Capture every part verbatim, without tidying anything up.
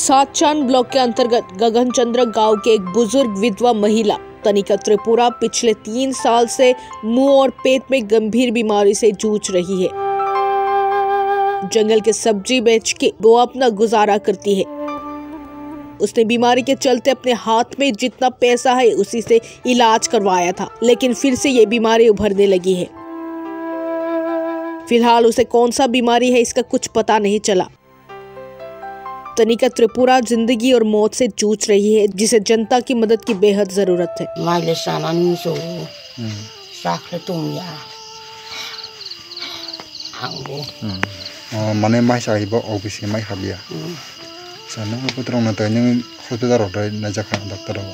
सातचांद ब्लॉक के अंतर्गत गगन चंद्र गांव के एक बुजुर्ग विधवा महिला तनिका त्रिपुरा पिछले तीन साल से मुंह और पेट में गंभीर बीमारी से जूझ रही है। जंगल के सब्जी बेच के वो अपना गुजारा करती है। उसने बीमारी के चलते अपने हाथ में जितना पैसा है, उसी से इलाज करवाया था, लेकिन फिर से ये बीमारी उभरने लगी है। फिलहाल उसे कौन सा बीमारी है, इसका कुछ पता नहीं चला। तनिका त्रिपुरा जिंदगी और मौत से जूझ रही है, जिसे जनता की मदद की बेहद जरूरत है। Maile sanani muchungo. Hmm. Sakle tongya. Angbo. Hmm. Oh, mane mai sa ibo office ni mai habya. Hmm. Sa nang ko trong na tai nang hospital ro dai na jakha doctor ro.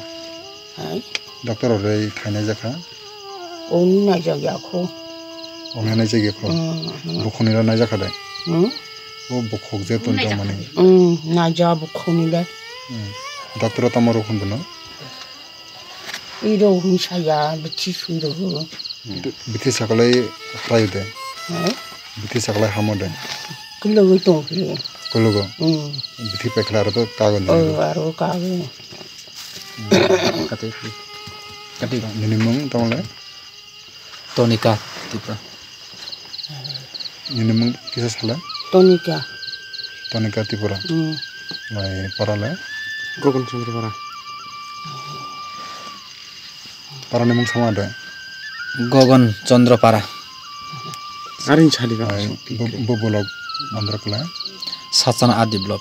Hai. Doctor ro dai thai na jakha. Oni na jakya kho. Oni na jakya kho. Hmm, hmm. Bukhuni ro na jakha dai. Hmm. O bukhuk je ton jong mani. Hmm, na ja bukhuni dai. Hmm. Doctor ro tamo ro khun no. Iro hwn saya, bithi sui rw. Bithi sakalai harai de. He? Bithi sakalai hamo de. Kulugwi tong khe. Kulugo. Hmm. Bithi pekla aro to kago ni. Oh, aro kago. Kati. Kati. Nini mung tong le? Tonika Tripura. Nini mung kisa sala? Tonika. Tonika Tripura. Hmm. Lai para le? Gogon Chandra para. Para ni mung sama de? Gogon Chandra para. Arin sadi ba. Lai bo, bo bolok andro kla? Sachana Adi block.